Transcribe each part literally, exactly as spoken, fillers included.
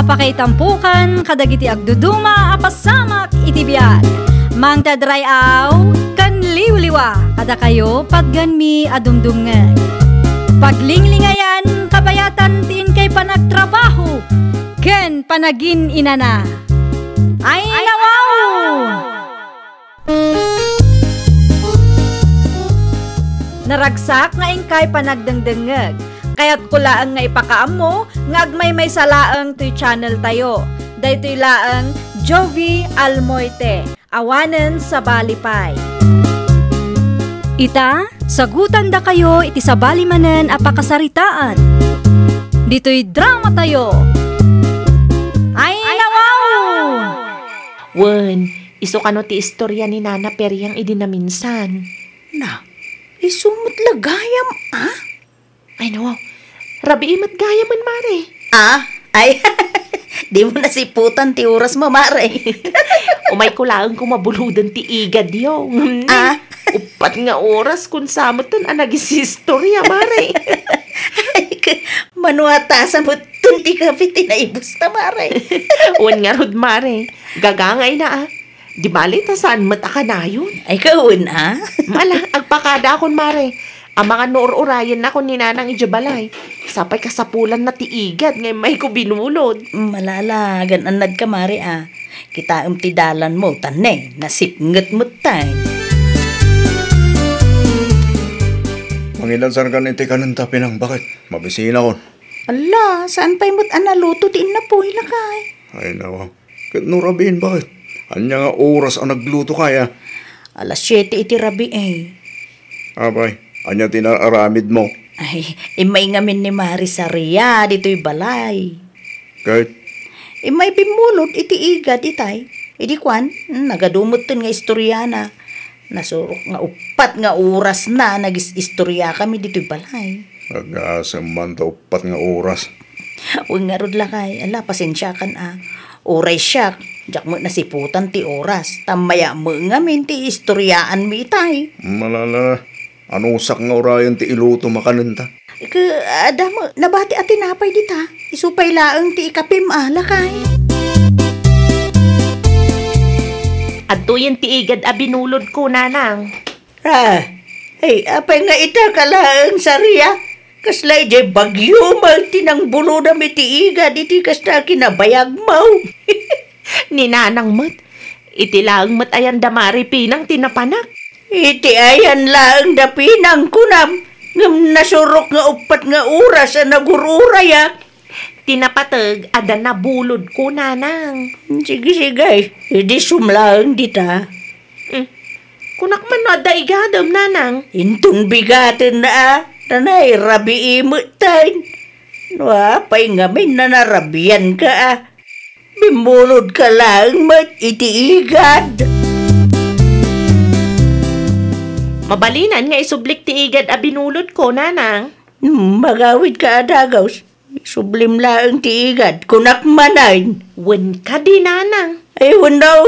Pakaitampokan kadagiti agduduma a pasamak iti biag. Mangted ray-aw ken liwliwa kadakayo patgenmi a dumdumngeg. Paglinglingayan kabayatan ti inkay panagtrabaho ken panagin-inana. Ay, nawaw! Naragsak nga inkay panagdengdengngeg. Kayatko laeng nga ipakaammo nga agmaymaysa laeng toy channel tayo. Daytoy laeng Jovi Almoite, awanen sabali pay. Ita, sagutandakayo iti sabali manen a pakasaritaan. Ditoy drama tayo. Ay, nawaw! Wen, isu kano ti istorya ni Nana Periang idi naminsan? Na, isu met la gayam, a? Ay, no. Rabii met gayamen, Mare. A? Ay, dimo nasiputan ti orasmo, Mare. Umayko laeng ko mabuluden ti igadyo. A? Uppat nga oras kun sa metten a nagisistorya, Mare. Ay, ka-, mano a tasa metten ti kape ti naibusta, Mare. Wen ngarud, Mare. Gagangayna, a. Di bali ta saan met a kanayon. Ay, kawen, a? Mala, agpakadakon, Mare. Amangan no ur-urayennakon ni Nanang idiay balay. Sapay kasapulanna ti igad nga immayko binulod. Malala, agan-annadka, Mare, a. Kitaem ti dalanmo, ta ne, nasipnget met tay. Mangidansankan iti kanenta, Pinang, baket? Mabisinakon. Ala, saan pay met a naluto ti innapuy, lakay? Ay, nawa. Ket no rabiin, baket? Ania nga oras a naglutoka, a? Alas siete iti rabii. Apay, ania ti naaramidmo? Ay, immay ngamin ni Mari Saria ditoy balay. Ket? Immay bimmulod iti igad itay. Idi kuan, hmm, nagadu metten nga istoriana. Nasurok nga uppat nga orasna nagis-istoriakami ditoy balay. Agasem man ta uppat nga oras. Wen ngarud, lakay, ala, pasensiakan a. Uray siak, diak met nasiputan ti oras. Tammaya met ngamin ti istoriaanmi itay. Malala, anusak nga urayen ti iluto makanenta? Ke, adda met, nabati a tinapay dita. Isu pay laeng ti ikapim a, lakay. Adtoyen ti igad a binulodko, Nanang. Ah, ay, apay nga ita ka laeng, Saria? Kasla idiay bagyo met ti nangbulodam iti igad iti kasta a kinabayagmo. Ni Nanang met, iti laeng met ayan da Mari Pinang ti napanak. Iti ayan laeng da Pinang kunam, ngem nasurok nga uppat nga oras a nagur-urayak. Ti napateg a da nabulodko, Nanang. Sige, sige. Idi sumlaeng dita. Hmm. Kunak man no adda igadem, Nanang. Inton bigaten a, nanay, rabii met tay. No apay ngamin a narabianka a. Bimmulodka laeng met iti igad. Mabalinan nga isublik ti igad a binulodko, Nanang. Hmm, magawidka a dagaus. Isublim laeng ti igad, kunak manen. Wen kadi, Nanang. Ay, wen daw.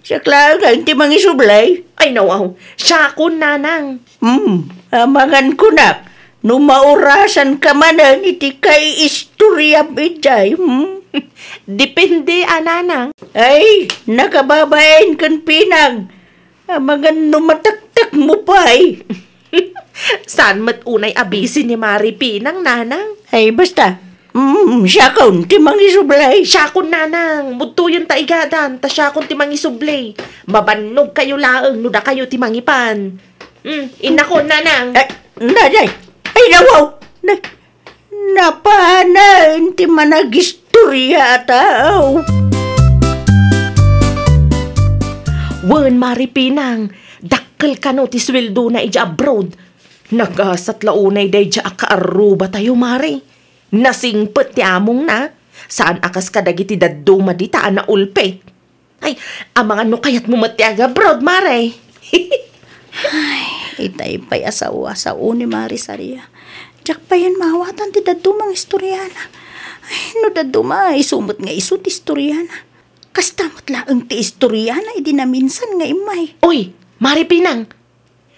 Siak laeng ti mangisublay. Ay, nawaw. Siakon, Nanang. Hmm, amangan kunak. No maurasanka manen iti kaiistoriam idiay, hmm? Depende a, Nanang. Ay, nakababain ken Pinang. Amangan no mataktakmo pay. Saan met unay a bisi ni Mari Pinang, Nanang? Ay, basta. Mm, siakon ti mangisublay. Siakon, Nanang. Budtoyen ta igadan, ta siakon ti mangisublay. Mabannogkayo laeng no dakayo ti mangipan. Mm, innakon, Nanang. Ay, naday. Ay, nawaw. Na, Napanen ti managistorya a tao. Wen, Mari Pinang, dakkel kano ti sueldona idiay abroad. Nagasat la unay daydiay a kaarrubatayo, Mari. Nasingpet ti amongna. Saan a kas kadagiti dadduma dita a naulpet. Ay, amangan no kayatmo met ti agabroad, Mare. Ay, itay pay a sao a sao ni Mari Saria. Diak payen maawatan ti daddumang istoriana. Ay, no dadduma, isu met nga isu ti istoriana. Kasta met laeng ti istoriana idi naminsan nga immay. Oy, Mari Pinang!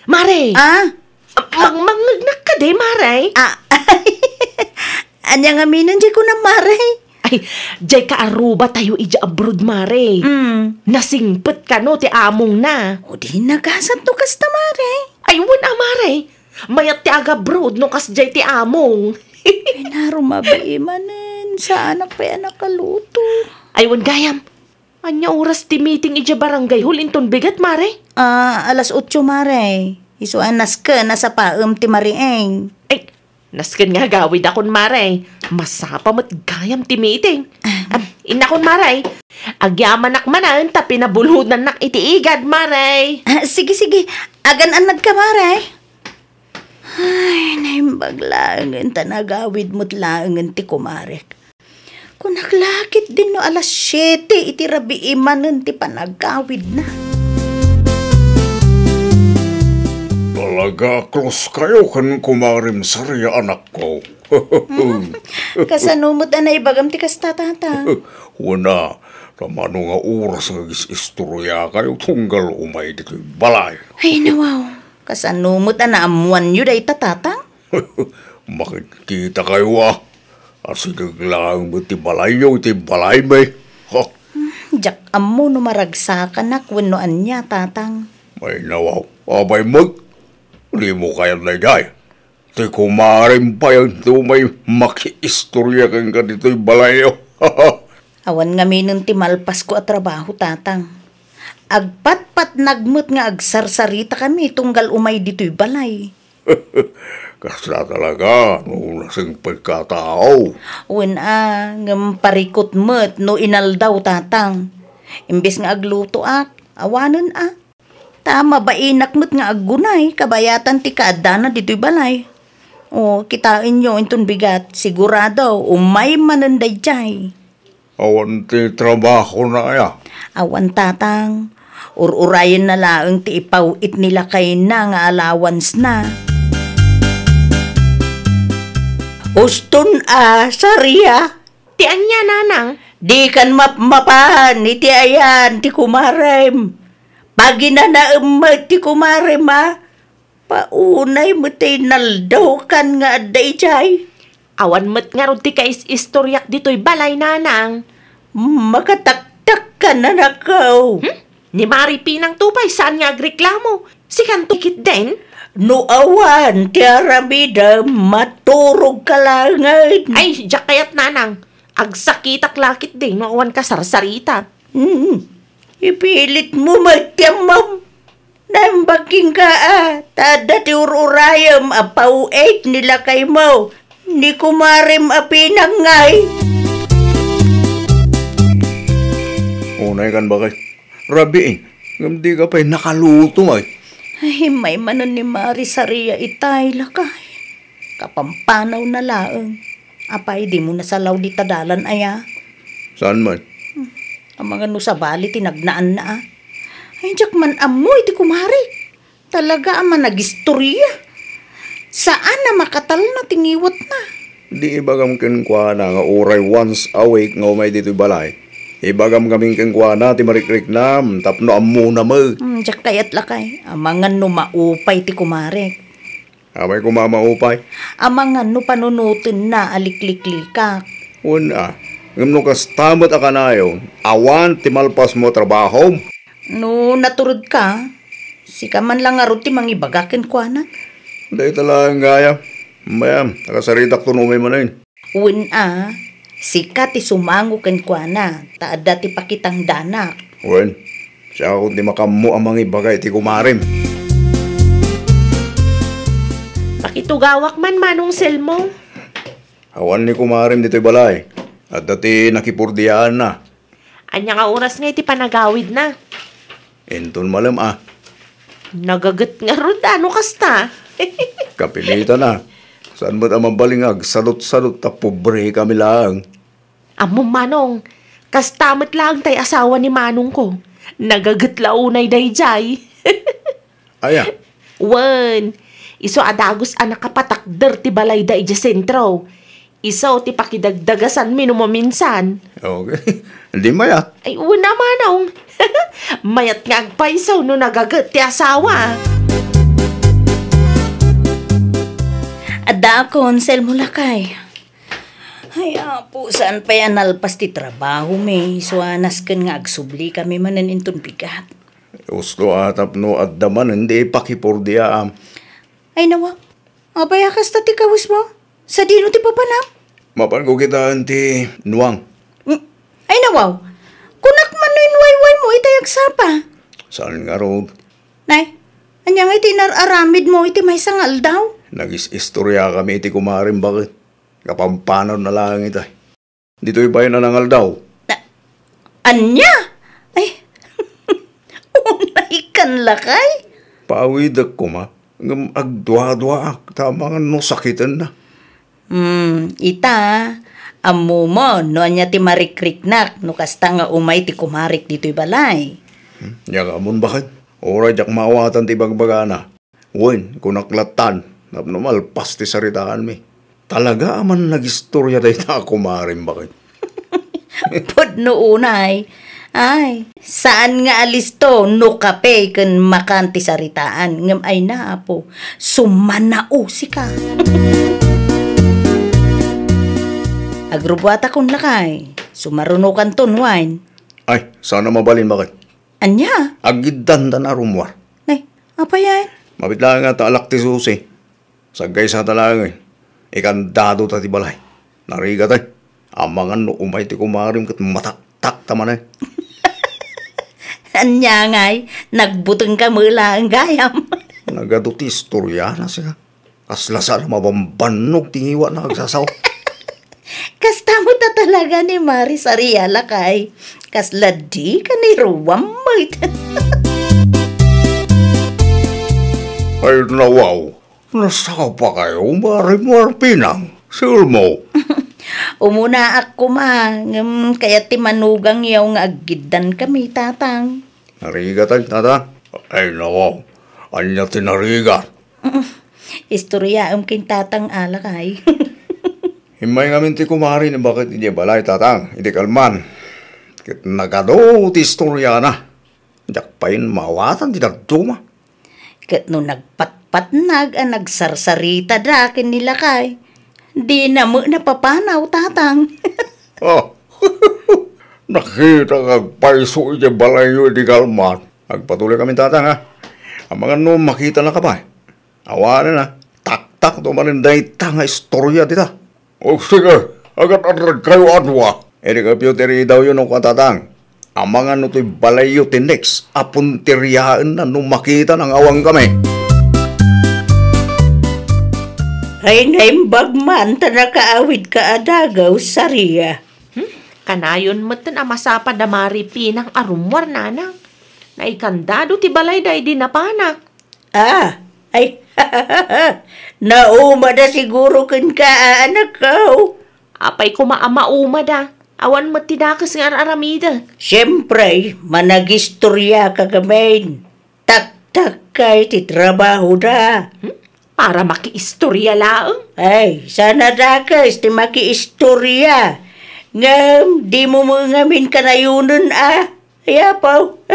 Mare! Ah? Mag-, mangngegnak kadi, Mare? Ah, ania ngamin diay kunam, Mare? Ay, jay kaarrubatayo idiay abroad, Mare. Mm. Nasingpet kano ti amongna. O di nagasat no kasta, Mare. Ay, wen a, Mare. Mayat ti agabroad no kasjay ti among. Ay, narumabi manen. Saanak pay a nakaluto. Ay, wen gayam. Ania oras ti meeting idiay barangay hall inton bigat, Mare? Ah, alas otso, Mare. Isu a nasken a sapaem ti mariing. Ay, nasken nga agawidakon, Mare. Masapa met gayam ti meeting. Ah. Am, innakon, Mare. Agyamanak manen ta pinabulodannak iti igad, Mare. Ah, sige, sige. Agan-annadka, Mare. Ay, naimbag laengen ta nagawid met laengen ti kumarek. Kunak la ketdin no alas siete iti rabii manen ti panagawidna. Talaga a close kayo ken kumarem Saria, anakko. Hmm, kasano met a naibagam ti kasta, Tatang? Wen a, ta mano nga oras nga agis-istorya kayo tunggal umay ditoy balay. Ay, nawaw. Kasano met a naammoanyo dayta, Tatang? Makitkita kayo, a. Asideg laeng met ti balayyo iti balaymi. Ha? Hmm, diak ammo no maragsakanak wenno ania, Tatang. Ay, nawaw. Abay met. Dimo kayat daydiay. Ti kumarem pay ti umay makiistorya kenka ditoy balayyo. Awan ngaminen ti malpasko a trabaho, Tatang. Agpatpatnag met nga agsarsaritakami tunggal umay ditoy balay. Kasta talaga no nasingpetka a tao. Wen a, ngem parikut met no inaldaw, Tatang. Imbes nga aglutoak, awanen a. Ta mabainak met nga aggunay kabayatan ti kaaddana ditoy balay. O, kitaenyo inton bigat, sigurado, umay manen daydiay. Awan ti trabahona aya? Awan, Tatang. Ur-urayenna laeng ti ipaw-it ni lakayna nga allowance-na. Uston a, Saria? Ti ania, Nanang? Dikan mapmapan iti ayan ti kumarem. Paginanaem met ti kumarem, a. Paunay met ti inaldaw kan nga adda idiay. Awan met ngarud ti kais-istoriak ditoy balay, Nanang. Makataktakkan, anakko. Hmm? Ni Mari Pinang to pay saan nga agreklamo. Sikanto ketdin? No awan ti aramidem, maturogka laengen. Ay, diak kayat, Nanang. Agsakitak la ketdi no awan kasarsarita. Hmm. Ipilitmo met ti ammom. Naimbag kenka, a, ta adda ti ur-urayem a paw-it ni lakaymo, ni kumarem a Pinang ngay. Unay kan, bakay. Rabiin, ngem dika pay nakaluto, ay. Ay, immay manen ni Mari Saria itay, lakay. Kapampanawna laeng. Apay, dimo nasalaw dita dalan aya? Saan man? Hmm. Amangan no sabali ti nagnaanna, a. Ay, diak man ammo iti kumare. Talaga a managistoria. Saan a makatalna ti ngiwatna. Di ibagam kenkuana nga uray once a week nga umay ditoy balay. Ibagam ngamin kenkuana ti marikriknam tapno ammona met. Hmm, diak kayat lakay. Amangan no maupay ti kumarek. Apay koma a maupay? Amangan no panunotenna a likliklikak. Wen a, ngem no kasta met a kanayon, awan ti malpasmo a trabahom? No naturedka, sika man la ngarud ti mangibaga kenkuana. Dayta laeng gayam. Mayam, nakasaritakto no umay manen. Wen a, sika ti sumango kenkuana, ta adda ti pakitangdanak. Wen, siakon ti makaammo a mangibaga iti kumarem. Pakitugawak man, Manong Selmo. Awan ni kumarem ditoy balay. Adda ti nakipurdiaanna. Ania nga oras nga iti panagawidna? Inton malem a. Nagaget ngarud a no kasta. Kapilitan a. Saan met a mabalin nga agsadutsadut ta pobre kami laeng? Ammom, Manong, kasta met laeng tay asawa ni Manongko. Nagaget la unay daydiay. Aya? Wen, isu a dagus a nakapatakder ti balayda idiay sentro. Isu ti pakidagdagasanmi no maminsan. Okay. Di mayat. Ay, wen a, Manong. Mayat nga agpayso no nagaget ti asawa. Adda a konsel mo, lakay. Ay, Apo, saan pay a nalpas ti trabahomi, isu a nasken nga agsubli kami manen inton bigat. Usto a tapno adda manen di pakipurdiaam. Ay, nawaw. Apay a kasta ti kawesmo? Sadino ti papanam? Mapanko kitaen ti nuang. Mm. Ay, nawaw. Kunak man no inwaywaymo itay agsapa. Saan ngarud? Nay, ania ngay ti inar-aramidmo iti maysa nga aldaw? Nagis-istoriakami iti kumarim baket. Kapampanon na laeng itay. Ditoy pay nanangaldaw. Na, ania? Ay, unaykan lakay? Paawidek koma, ngem agduaduaak, ta amangan no sakiten na. Hmm, ita, ammomon no ania ti marikriknak no kasta nga umay ti kumarik ditoy balay. Hmm, nia nga ammon baket? Uray diak maawatan ti ibagbagana. Wen, kunak lattan, tapno malpas ti saritaanmi. Talaga a man nagistoria dayta a kumarim baket. Pudno unay. Ay, saan nga alisto no kape ken makan ti saritaan, ngem ay na, Apo, sumanausika. Agrubbuatakon lakay, sumarunokanton wine. Ay, saan a mabalin baket. Ania? Aggiddanta a rummuar. Nay, apay ay? Mabit laeng nga ta alak ti susi. Saggaysata laengen. Ikandadota ti balay. Narigata. Amangan no umay ti kumarim ket mataktakta manen. Ania ngay, nagbutengka met laeng gayam. Nagadu ti istoriana sika. Kasla saan a mabambannog ti ngiwana agsasaw. Kasta met a talaga ni Mari Saria lakay. Kasla di kaniruam met. Ay, nawaw. Nasapa kayo, Mari Marpinang? Siulmo. Umunaak koma, ngem kayat ti manugang yaw nga aggiddan kami, Tatang. Narigat ay, Tatang? Ay, nawaw. Ania ti narigat? Mm, istoryaem ken Tatang a lakay. Immay ngamin ti kumari ni baket idiay balay, Tatang, idi kalman. Ket nagadu ti istoriana. Diak pay maawatan ti dadduma. Ket no nagpatpatnag a nagsarsaritada ken ni lakay, dina met napapanaw, Tatang. Ah, nakita nga agpayso idiay balayyo idi kalman. Agpatuloy kami, Tatang, ha? Amangan no makitanaka pay. Awanen a, taktakto manen dayta nga istoria dita. O sige, agad-adrag kayo a dua. Idi kayo ti ridawyo no kua, Tatang. Amangan no toy balayyo ti next a punteriaenna no makita nga awan kami. Ay, naimbag man ta nakaawidka a dagaw, Saria. Hmm? Kanayon metten a masapa da Mari Pinang a rummuar, Nanang. Naikandado ti balayda idi napanak. Ah, ay, naumada siguro kenka, a, anakko. Apay koma a maumada? Awan met ti dakes nga ar-aramidek. Siempre, managistoriaka ngamin. Taktakkay ti trabahoda. Hmm? Para makiistoria laeng? Ay, saan a dakes ti makiistoria. Ngem, dimo met ngamin kanayonen a. Ay, apo.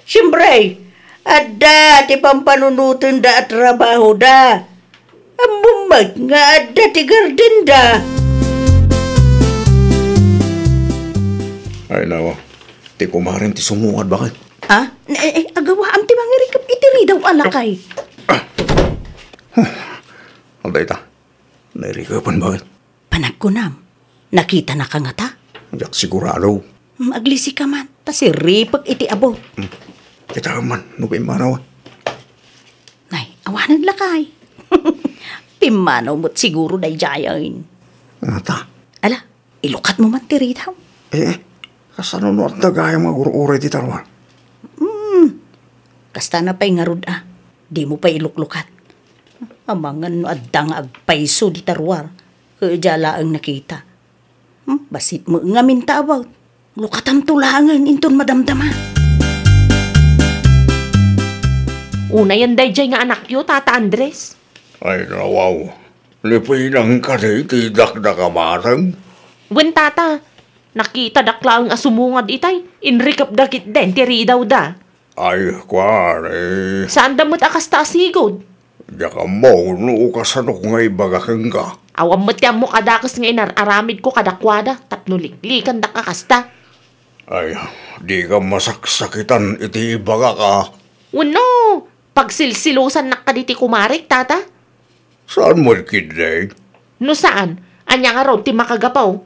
Siempre, adda ti pampanunotenda a trabahoda. Ammom met nga adda ti gardenda. Ay, nawa. Ti kumarem ti sumungad, baket? Ah? Eh, eh, agawaam ti mangirikep iti ridaw a lakay. Ah. Huh. Adda ita. Nairikepan, baket? Panagkunam, nakitanaka ngata? Diak sigurado. Mm, aglisika man, ta siripek iti abo. Hmm. Kita man, no pimmanaw. Nay, awanen lakay. Pimmanaw met siguro daydiayen. Ngata? Ala, ilukatmo man ti ridaw. Eh, eh. Kasano no adda gayam nga gur-uray ti taruar? Hmm. Kasta na pay ngarud a. Dimo pay iluklukat. Amangan no adda nga agpayso dita ruar. Ket dia laeng nakita. Hmm, bassit met ngamin ta abat. Lukatamto laengen inton madamdama. Unayen daydiay nga anakyo, Tata Andres. Ay, nawaw. Ni Pinang kadi ti dakdakamatem? Wen, Tata. Nakitadak laeng a sumungad itay. Inrikepda ketdin ti ridawda. Ay, kuan, eh. Saanda met a kasta a sigud? Diak ammo no kasano nga ibaga kenka. Awan met ti ammok a dakes nga inar-aramidko kadakuada tapno liklikandaka kasta. Ay, dika masaksakitan iti ibagak a. Wenno, pagsilsilusannak kaditi kumarek, tata? Saan met ketdi? No saan, ania ngarud ti makagapu?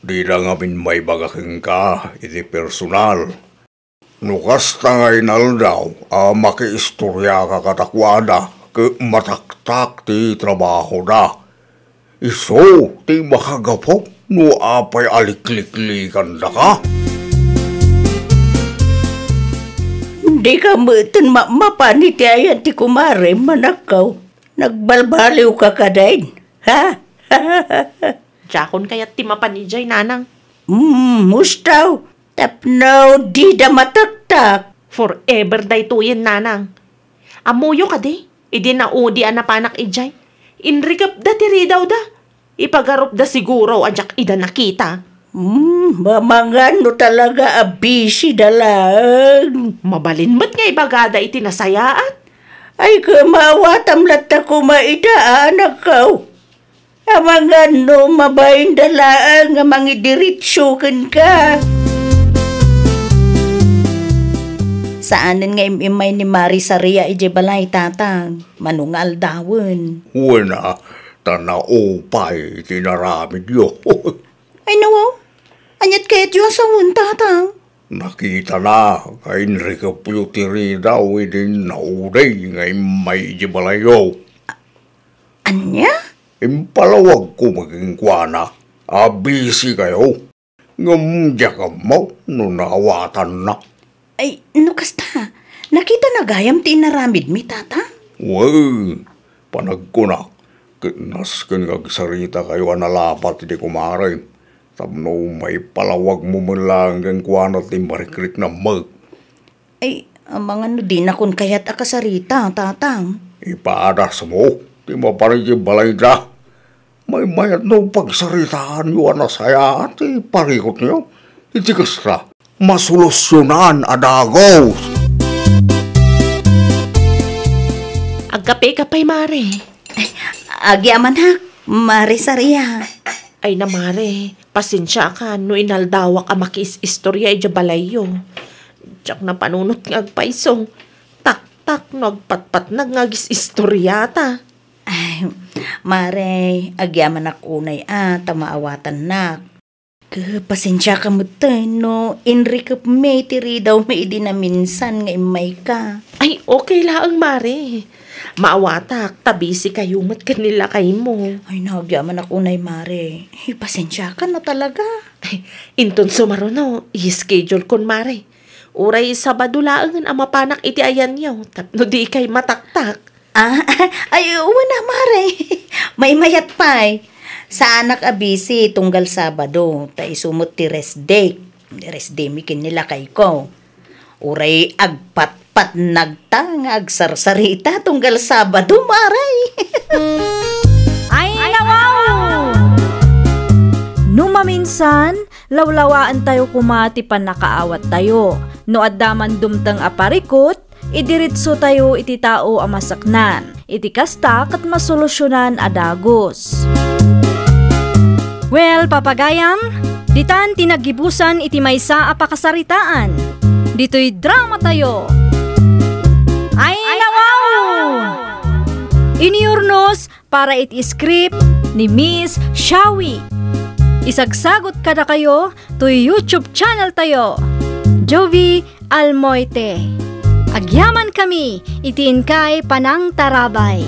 Dida ngamin maibaga kenka iti personal. No kasta nga inaldaw a makiistoriaka kadakuada ket mataktak ti trabahoda, isu ti makagapu no apay a likliklikandaka. Dika metten mapmapan iti ayan ti kumarem, anakko. Nagbalbaliwka kadin, ha? Diakon kayat ti mapan idiay, nanang. Mm, mustaw. Tapno dida mataktak. Forever daytoyen, nanang. Ammoyo kadi, idi naudi a napanak idiay, inrikepda ti ridawda. Ipagarupda siguro a diak ida nakita. Hmm, mamangan no talaga a busy da laeng. Mabalin met nga ibagada iti nasayaat. Ay, kemaawatam latta koma ida, anakko. Amangan no mabain da laeng nga mangidiretso kenka. Saanen nga im-immay ni Mari Saria idiay balay, Tatang, mano nga aldawen. Wen a, ta naupay ti inaramidyo. Ay, nawaw. Aniat kayatyo a sawen, Tatang? Nakitana nga inrikepyo ti ridaw idi naudi nga immay idiay balayyo. Ania? Impalawagko met kenkuana a busy kayo. Ngem diak ammo no naawatanna. Ay, no kasta, nakitana gayam ti inaramidmi, Tatang? Wen, panagkunak, ket nasken nga agsarita kayo a nalapat iti kumarem, tapno maipalawagmo met laeng kenkuana ti marikriknammek. Ay, amangan no dinakon kayat a kasarita, Tatang. Ipadasmo ti mapan iti balayda. Maymayat no pagsaritaanyo a nasayaat ti parikutyo. Iti kasta, masolusyonan a dagus. Agkapeka pay, Mare. Ay, agyamanak, Mare Saria. Ay na, Mare, pasensiakan no inaldawak a makiis-istorya idiay balayyo. Diak napanunot nga agpayso. Taktak no agpatpatnag nga agis-istoryata. Ay, Mare, agyamanak unay a ta maawatannak. Ket pasensiaka metten no inrikepmi ti ridawmi idi naminsan nga immayka. Ay, okay laeng, Mare. Maawatak ta busy kayo met ken ni lakaymo. Ay, nagyamanak unay, Mare. Ay, pasensiaka na talaga. Ay, inton sumaruno, i-schedule kon, Mare. Uray Sabado laengen a mapanak iti ayanyo tapno dikay mataktak. Ah, ay, wen a, Mare. Maymayat pay. Saanak a busy tunggal Sabado, ta isu met ti rest day. Rest day mi ken ni lakayko. Uray agpatpatnagta nga agsarsarita tunggal Sabado, Mare. Ay, nawaw! No maminsan, lawlawaentayo koma ti pannakaawattayo. No adda man dumteng a parikut, idiretsotayo iti tao a masaknan. Iti kasta, ket masolusyonan a dagus. Well, papagayam, ditan ti naggibusan iti maysa a pakasaritaan. Ditoy dramatayo. Ay, nawaw! Iniurnos para iti script ni Miss Shawi. Isagsagot kadakayo toy YouTube channel tayo, Jovie Almoite. Agyaman kami iti inkay panangtarabay.